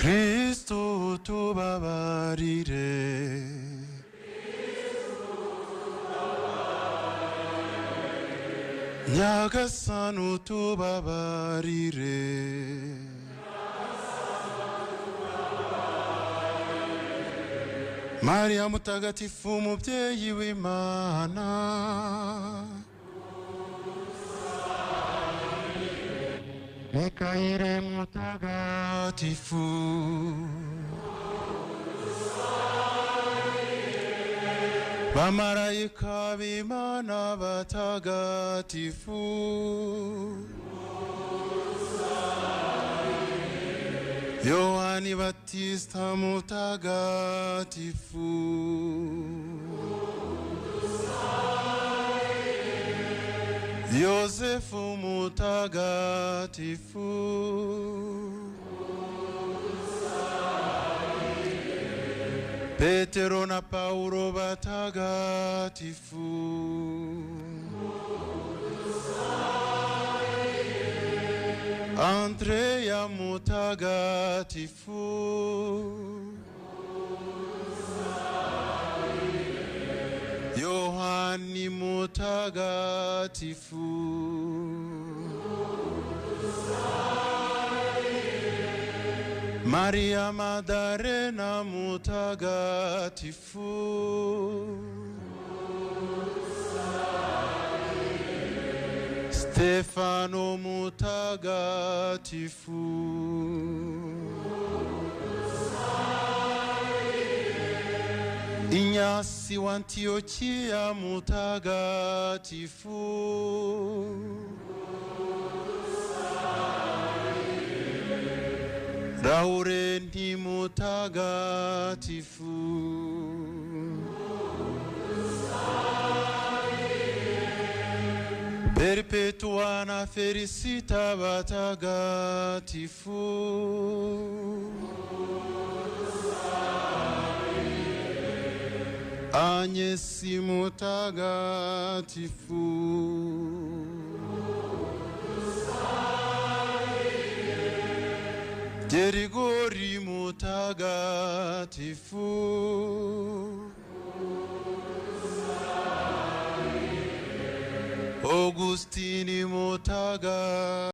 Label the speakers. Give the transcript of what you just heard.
Speaker 1: Kristu tubabarire. Nyagasani utubabarire. Mariya mutagatifu mubyeyi w'Imana, Mikayire mutagatifu, bamarayika b'Imana batagatifu, Yohani Batista mutagatifu, Yosefu mutagatifu, Petero na Paulo batagatifu, Andrea mutagatifu, Yohani mutagatifu, Maria Maddalena mutagatifu, Stefano mutagatifu, Inyasi wa Antiochia mutagatifu, Laurenti mutagatifu, Perpetua na Felicita batagatifu, Agnesi mutagatifu, Gerigori mutagatifu, Augustini mutagatifu.